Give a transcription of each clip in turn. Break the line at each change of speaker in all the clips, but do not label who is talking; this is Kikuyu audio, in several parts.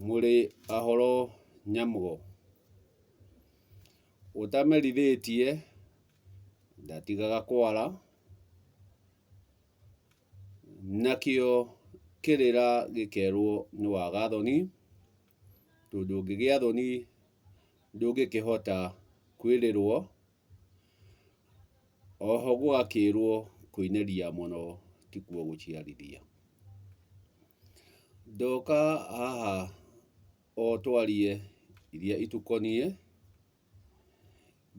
Mũrĩ ahoro nyamũgo? Ũtamerithĩtie ndatigaga kwara, nakĩo kĩrĩra gĩkerwo nĩ waga thoni, tondũ ũngĩgĩa thoni ndũngĩkĩhota kwĩrĩrwo. Oho gũgakĩrwo kũinĩria mũno tikuo gũciarithia. Ndoka haha o twarie iria itũkoniĩ,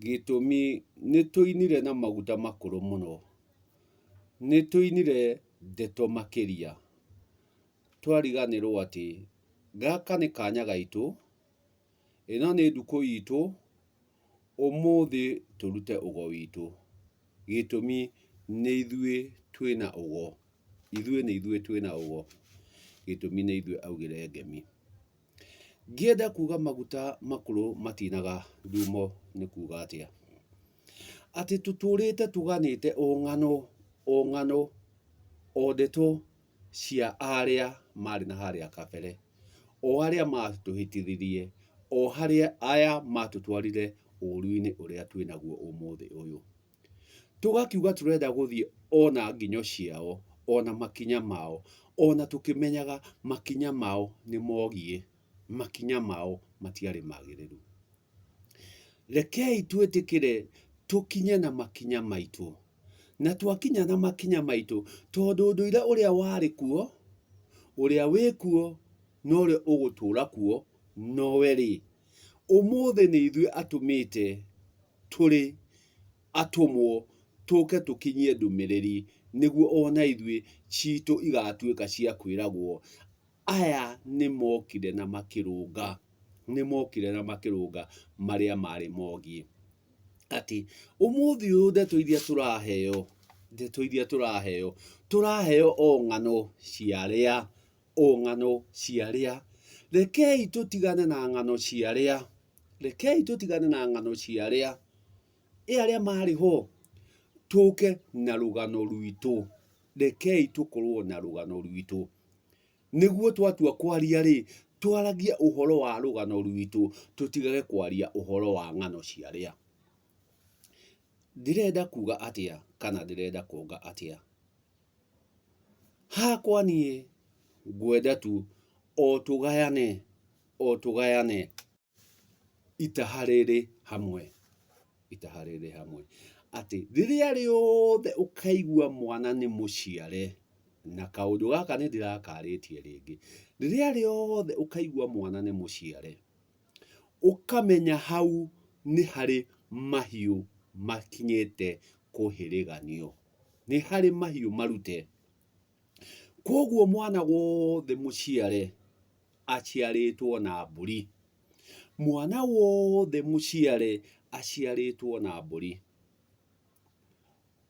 gĩtũmi nĩ tũinire na maguta makũrũ mũno, nĩ tũinire ndeto makĩria, twariganĩrwo atĩ gaka nĩ kanya gaitũ, ĩno nĩ ndukũ itũ, ũmũthĩ tũrute ũgo witũ. Gĩtũmi nĩ ithuĩ twĩna ũgo, ithuĩ nĩ ithuĩ twĩna ũgo, gĩtũmi nĩ ithuĩ augĩre ngemi. Ngĩenda kuga maguta makũrũ matinaga ndumo nĩ kuga atĩa? Atĩ tũtũrĩte tũganĩte o ng'ano o ng'ano o ndeto cia arĩa marĩ na harĩa kabere, o arĩa matũhĩtithirie, o harĩa aya matũtwarire ũru-inĩ ũrĩa twĩnaguo ũmũthĩ ũyũ. Tũgakiuga tũrenda gũthiĩ ona nginyo ciao, ona makinya mao, ona tũkĩmenyaga makinya mao nĩ mogiĩ, makinya mao matiarĩ magĩrĩru. Rekei twĩtĩkĩre tũkinye na makinya maitũ, na twakinya na makinya maitũ, tondũ ũndũire ũrĩa warĩ kuo, ũrĩa wĩ kuo, na ũrĩa ũgũtũra kuo, nowe rĩ, ũmũthĩ nĩ ithuĩ atũmĩte tũrĩ atũmwo tũke tũkinyie ndũmĩrĩri nĩguo ona ithuĩ citũ igatuĩka cia kwĩragwo aya nĩ mokire na makĩrũnga, nĩ mokire na makĩrũnga marĩa marĩ mogiĩ. Atĩ ũmũthĩ ũyũ ndeto iria tũraheo, ndeto iria tũraheo, tũraheo o ng'ano cia arĩa, o ng'ano cia arĩa. Rekei tũtigane na ng'ano cia arĩa, rekei tũtigane na ng'ano cia arĩa, ĩ arĩa marĩ ho, tũke na rũgano rwitũ, rekei tũkorwo na rũgano rwitũ. Nĩguo twatua kwaria rĩ, twaragie ũhoro wa rũgano rwitũ, tũtigage kwaria ũhoro wa ng'ano cia arĩa. Ndĩrenda kuga atĩa kana ndĩrenda kuonga atĩa? Hakwa niĩ ngwenda tu o tũgayane, o tũgayane itaha rĩrĩ hamwe, itaha rĩrĩ hamwe. Atĩ rĩrĩa rĩothe ũkaigua mwana nĩ mũciare, na kaũndũ gaka nĩ ndĩrakarĩtie rĩngĩ, rĩrĩa rĩothe ũkaigua mwana nĩ mũciare, ũkamenya hau nĩ harĩ mahiũ makinyĩte kũhĩrĩganio. Nĩ harĩ mahiũ marute. Kwoguo mwana wothe mũciare aciarĩtwo na mbũri. Mwana wothe mũciare aciarĩtwo na mbũri.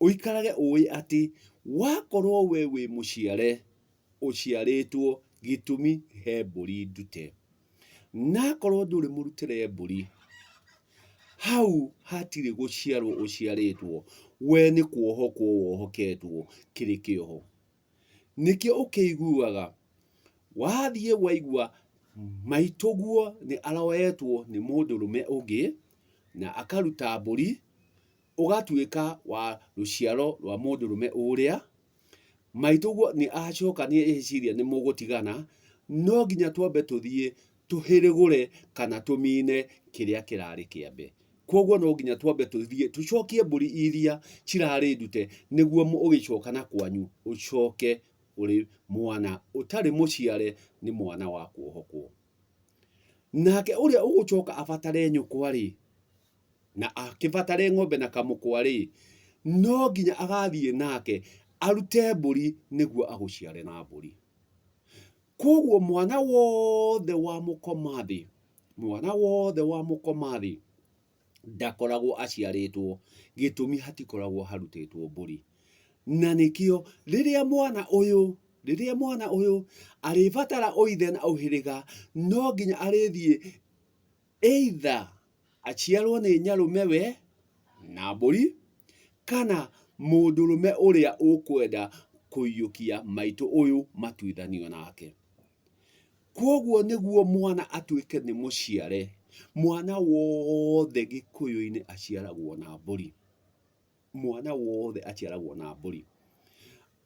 Ũikarage ũĩ atĩ wakorwo we wĩ mũciare, ũciarĩtwo gĩtũmi he mbũri ndute. Na akorwo ndũrĩ mũrutĩre mbũri, hau hatirĩ gũciarwo ũciarĩtwo, we nĩ kuohokwo wohoketwo kĩrĩ kĩoho. Nĩkĩo ũkĩiguaga wathiĩ waigua maitũguo nĩ aroetwo nĩ mũndũrũme ũngĩ na akaruta mbũri, ũgatuĩka wa rũciaro rwa mũndũrũme ũrĩa, maitũguo nĩ acoka nĩ eciria nĩ mũgũtigana, no nginya twambe tũthiĩ tũhĩrĩgũre kana tũmine kĩrĩa kĩrarĩ kĩambe. Kwoguo no nginya twambe tũthiĩ tũcokie mbũri iria cirarĩ ndute nĩguo ũgĩcoka na kwanyu ũcoke ũrĩ mwana ũtarĩ mũciare nĩ mwana wa kuohokwo. Nake ũrĩa ũgũcoka abatare nyũkwa-rĩ, na akĩbatare ng'ombe na kamũkwa-rĩ, no nginya agathiĩ nake arute mbũri nĩguo agũciare na mbũri. Kwoguo mwana wothe wa mũkomathĩ, mwana wothe wa mũkomathĩ ndakoragwo aciarĩtwo, gĩtũmi hatikoragwo harutĩtwo mbũri. Na nĩkĩo rĩrĩa mwana ũyũ, rĩrĩa mwana ũyũ arĩbatara ũithe na ũhĩrĩga, no nginya arĩthiĩ either aciarwo nĩ nyarũme we na mbũri, kana mũndũrũme ũrĩa ũkwenda kũiyũkia maitũ ũyũ matuithanio nake. Kwoguo nĩguo mwana atuĩke nĩ mũciare, mwana wothe gĩkũyũ-inĩ aciaragwo na mbũri. Mwana wothe aciaragwo na mbũri.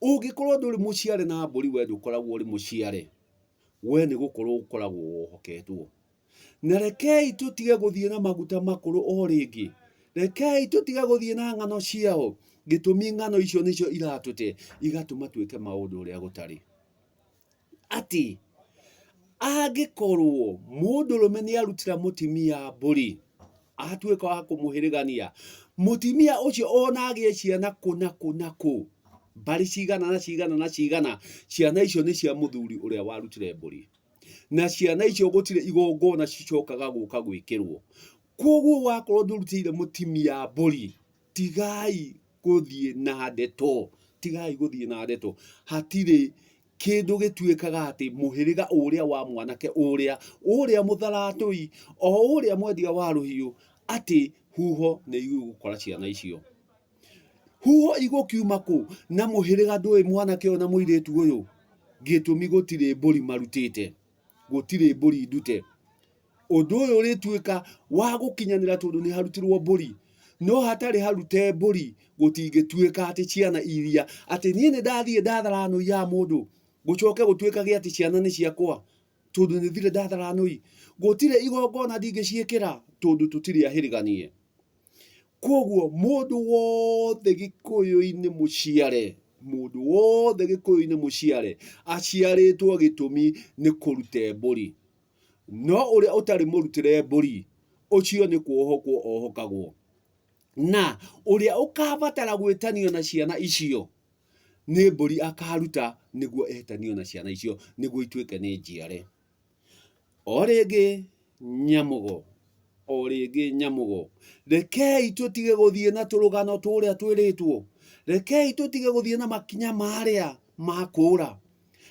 Ũngĩkorwo ndũrĩ mũciare na mbũri we ndũkoragwo ũrĩ mũciare, we nĩ gũkorwo ũkoragwo wohoketwo. Na rekei tũtige gũthiĩ na maguta makũrũ o rĩngĩ. Rekei tũtige gũthiĩ na ng'ano ciao. Gĩtũmi ng'ano icio nĩcio iratũte igatũma twĩke maũndũ ũrĩa gũtarĩ. Atĩ angĩkorwo mũndũrũme nĩ arutĩra mũtimia mbũri, atuĩka wa kũmũhĩrĩgania, mũtimia ũcio ona agĩe ciana kũ na kũ na kũ, mbarĩ cigana na cigana na cigana, ciana icio nĩ cia mũthuri ũrĩa warutire mbũri. Na ciana icio gũtirĩ igongona cicokaga gũka gwĩkĩrwo. Koguo wakorwo ndũrutĩire mũtimia mbũri, tigai gũthiĩ na ndeto, tigai gũthiĩ na ndeto. Hatirĩ kĩndũ gĩtuĩkaga atĩ mũhĩrĩga ũrĩa wa mwanake ũrĩa, ũrĩa mũtharatũi, o ũrĩa mwendia wa rũhiũ, atĩ huho nĩ igũkora ciana icio. Huho igũkiuma kũ na mũhĩrĩga ndũĩ mwanake ũyũ na mũirĩtu ũyũ? Gĩtũmi gũtirĩ mbũri marutĩte, gũtirĩ mbũri ndute. Ũndũ ũyũ ũrĩtuĩka wa gũkinyanĩra tondũ nĩ harutirwo mbũri. No hatarĩ harute mbũri gũtingĩtuĩka atĩ ciana iria atĩ niĩ nĩ ndathiĩ ndathara nũi ya mũndũ gũcoke gũtuĩkage atĩ ciana nĩ ciakwa tondũ nĩ thire ndathara nũi. Gũtirĩ igongona ndingĩciĩkĩra tondũ tũtirĩ ahĩrĩganie. Koguo mũndũ wothe gĩkũyũ-inĩ mũciare, mũndũ wothe gĩkũyũ-inĩ mũciare aciarĩtwo gĩtũmi nĩ kũrute mbũri. No ũrĩa ũtarĩ mũrutĩre mbũri, ũcio nĩ kuohokwo ohokagwo. Na ũrĩa ũkabatara gwĩtanio na ciana icio, nĩ mbũri akaruta nĩguo etanio na ciana icio, nĩguo ituĩke nĩ njiare. O rĩngĩ nyamũgo, o rĩngĩ nyamũgo, rekei tũtige gũthiĩ na tũrũgano tũrĩa twĩrĩtwo, rekei tũtige gũthiĩ na makinya marĩa ma kũũra,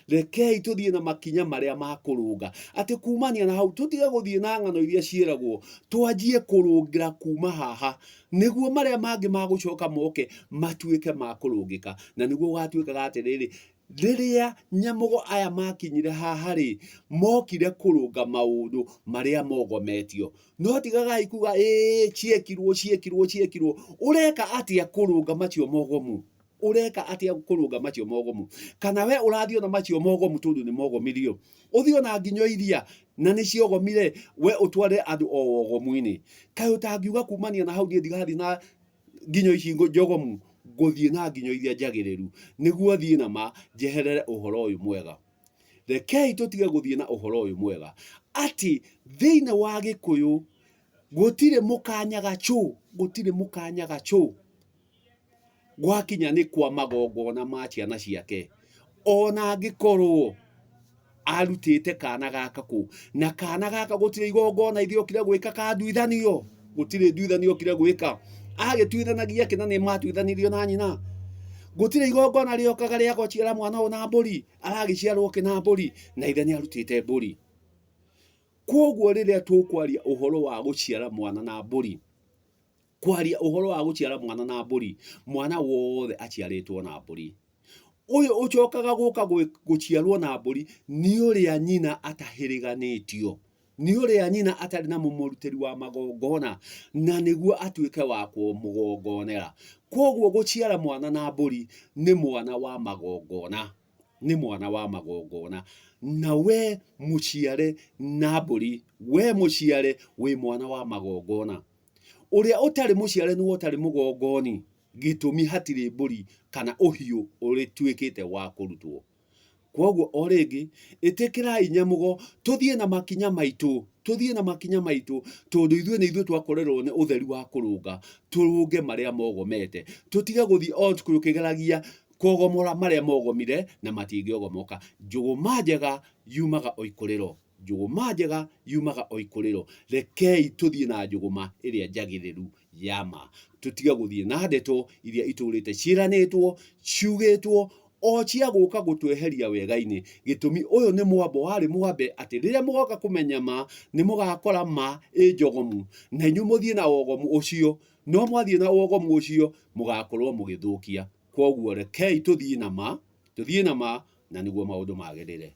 rekei tũthiĩ na makinya marĩa ma kũrũnga, atĩ kumania na hau tũtige gũthiĩ na ng'ano iria ciĩragwo, twanjie kũrũngĩra kuma haha, nĩguo marĩa mangĩ magũcoka moke matuĩke ma kũrũngĩka, na nĩguo gũgatuĩkaga atĩrĩrĩ, Rĩrĩa nyamũgo aya makinyire haha-rĩ, mokire kũrũnga maũndũ marĩa mogometio. No tigagai kuga ĩĩ ciekirwo ciekirwo ciekirwo. Ũreka atĩa kũrũnga macio mogomu? Ũreka atĩa kũrũnga macio mogomu? Kana we ũrathiĩ ona macio mogomu tondũ nĩ mogomirio? Ũthiĩ ona nginyo iria na nĩ ciogomire, we ũtware andũ o wogomu-inĩ. Kaĩ ũtangiuga kumania na hau niĩ ndigathiĩ na nginyo ici njogomu ngũthiĩ na nginyo iria njagĩrĩru nĩguo thiĩ na ma njeherere ũhoro ũyũ mwega. Rekei tũtige gũthiĩ na ũhoro ũyũ mwega atĩ thĩinĩ wa Gĩkũyũ gũtirĩ mũkanyaga chũ, gũtirĩ mũkanyaga chũ gwakinya nĩ kwa magongona ma ciana ciake ona angĩkorwo arutĩte kana gaka kũ na kana gaka gũtirĩ igongona ithe okire gwĩka ka nduithanio gũtirĩ nduithanio okire gwĩka agĩtuithanagia kĩ na nĩ matuithanirio na nyina gũtirĩ igongona rĩokaga rĩa gũciara mwana ũyũ na mbũri aragĩciarwo kĩ na mbũri na ithe nĩ arutĩte mbũri koguo rĩrĩa tũkwaria ũhoro wa gũciara mwana na mbũri kwaria ũhoro wa gũciara mwana na mbũri, mwana wothe aciarĩtwo na mbũri. Ũyũ ũcokaga gũka gũciarwo na mbũri nĩ ũrĩa nyina atahĩrĩganĩtio, nĩ ũrĩa nyina atarĩ na mũmũrutĩri wa magongona, na nĩguo atuĩke wa kũmũgongonera. Koguo gũciara mwana na mbũri nĩ mwana wa magongona, nĩ mwana wa magongona. Na we mũciare na mbũri, we mũciare wĩ mwana wa magongona. Ũrĩa ũtarĩ mũciare nĩwe ũtarĩ mũgongoni, gĩtũmi hatirĩ mbũri kana ũhiũ ũrĩtuĩkĩte wa kũrutwo. Kwoguo o rĩngĩ, ĩtĩkĩrai nyamũgo tũthiĩ na makinya maitũ, tũthiĩ na makinya maitũ, tondũ ithuĩ nĩ ithuĩ twakorererwo nĩ ũtheri wa kũrũnga, tũrũnge marĩa mogomete. Tũtige gũthiĩ o tũkĩgeragia kũogomora marĩa mogomire na matingĩogomoka. Njũgũma njega yumaga o ikũrĩro. Njũgũma njega yumaga o ikũrĩro. Rekei tũthiĩ na njũgũma ĩrĩa njagĩrĩru ya ma. Tũtige gũthiĩ na ndeto iria itũrĩte ciĩranĩtwo, ciugĩtwo, o cia gũka gũtweheria wega-inĩ. Gĩtũmi ũyũ nĩ mwambo warĩ mwambe atĩ rĩrĩa mũgoka kũmenya ma, nĩ mũgakora ma ĩ njogomu, na inyuĩ mũthiĩ na wogomu ũcio. No mwathiĩ na wogomu ũcio, mũgakorwo mũgĩthũkia. Kwoguo rekei tũthiĩ na ma, tũthiĩ na ma, na nĩguo maũndũ magĩrĩre.